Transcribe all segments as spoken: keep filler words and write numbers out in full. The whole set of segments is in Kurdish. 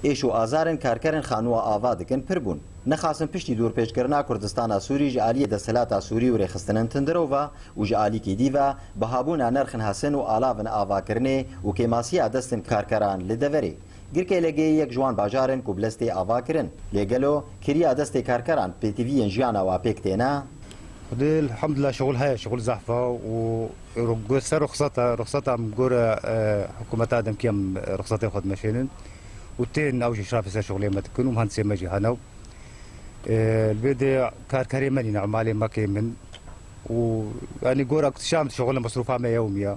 Êş û azarên karkerên xanûwa ava dikin pir bûn. Nexasin piştî dûrpêçkirina Kurdistana Sûrî ji aliyê desthilata Sûrî û rêxistinên tundro ve û ji alîkî dî ve bihabûna nirxên hesin û alavin avakirinê û kêmasiya destên karkeran li deverê. Girkê Legeyê yek ji wan bajar in ku bi lez tê ava kirin. Lê gelo kiriya destê karkeran pêtiviyên jiyana wa pêk têne? Xwedê elhamdulillah şixul heye, şixul zehf e û ro-, ser ruxseta, ruxseta em gore, e, hikûmeta demkî em ruxsetê xwe dimeşênin û tên ew jî şirafê ser şixulê me dikin û muhendisê me jî hene. E, li vê de karkerê me nîne, emalê me kêm in û, yanî, gora ku dişam şixul e, mesrûfa me yewm e,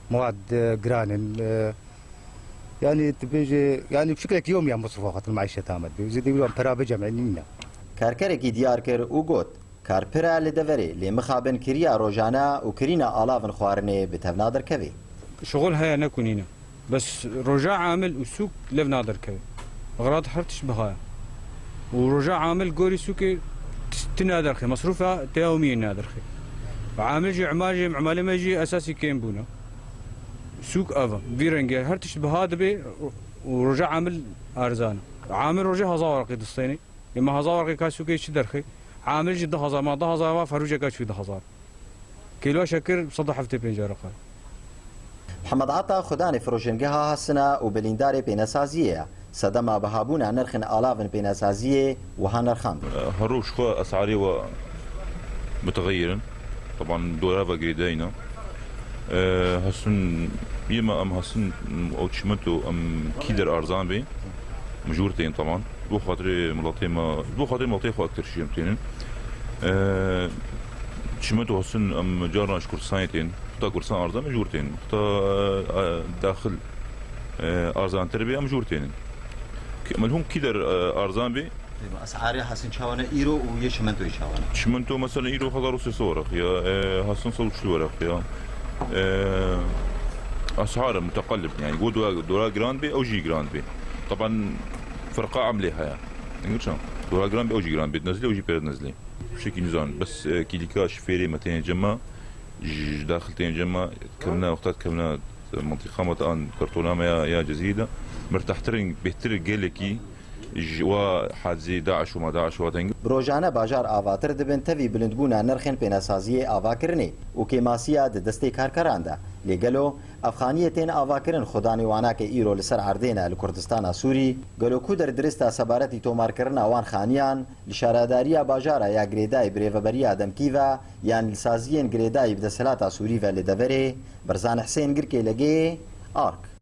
mewad, e, giran in, e, yanî, dibêje, yanî, bi şiklekî yewm e mesrûfa xwe, maîşeta me dibê. Zêde wî pera bicem, e, nîne. Karkerekî diyar kir û got, kar pir e li deverê, lê mixabin kiriya rojane û kirîna alavin xwarinê bi tev naderkeve. Şixul heye, ne ku nîne. Bes roja amil û sûk lev naderkeve. Xerat her tişt biha ye. Û roja amil gorî sûkê ti, ti naderxe. Mesrûfa teyawmiyê naderxe. Amil jî, emal jî, emalê me jî esasî kêm bûne. Sûk ev e. Vî rengî her tişt biha dibe û roja amil erzan e. Amil rojê hezar werqî distêne. Ê me hezar werqê ka sûkê çi derxê? Amil jî du hezar, ma du hezar va ferûceka çû du hezar. Kîloa şekir sed û heftê pênc werqe. Mihemed Ata xudanê firoşingeha Hesina û bilîndarê pênesaziyê ye. Sedema bihabûna nirxên alavin pênesaziyê wiha nirxand. Her roj xwe esarê we mutexeyir in. Teban dora ve girêdayî ne. Ee, Hesin, yê me em Hesin û çimento em kî der arzan bê, em ji wir tên teban. Ji bo xatirê miletê me, ji bo xatirê miletê xwe ektir şî em tênin. Ee, Çimento Hesin em carna ji Kurdistanê tên. Xeta Kurdistan arzan bê ji wir tên. Xeta, e, daxil, e, arzantir bê em ji wir tênin. Ki-, em li hûn kî der, e, arzan bê, Esarê Hesin çawa ne îro û yê çimentoyê çawa ne? Çimento mesela îro hezar û sê sed weraq ya, e, Hesin sed û çil weraq ya. E, esar muteqellib yani. Go dora, dora giran bê, ew jî giran bê. Taban ferqa emlê heye. Dora giran bê, ew jî giran bê. Nezlê, ew jî pêre nezlê. Şekî nizan. Bes, e, kîlîka şifêrê me têne cema, ji, ji daxil têne cema, kevna wexta kevna, e, mentiqa me an kartona me ya, ya Cezîrê de. Mirtahtirên bêhtir gelekî Ji wa hadizê DAIŞ û ma DAIŞ wa teng. Bi rojane bajar avatir dibin tevî bilindbûna nirxên pênesaziyê avakirinê û kêmasiya di destê karkeran de. Lê gelo ev xaniyê tên avakirin xudanê wana ke îro li ser erdê ne li Kurdistana Sûrî, gelo ku der dirista sebaretî tomarkirina wan xaniyan li şaredariya bajara ya girêdayî bi rêveberiya demkî ve yan li saziyên girêdayî bi desthilata Sûrî ve li deverê? Berzan Husên, Girkê Legê, ARK.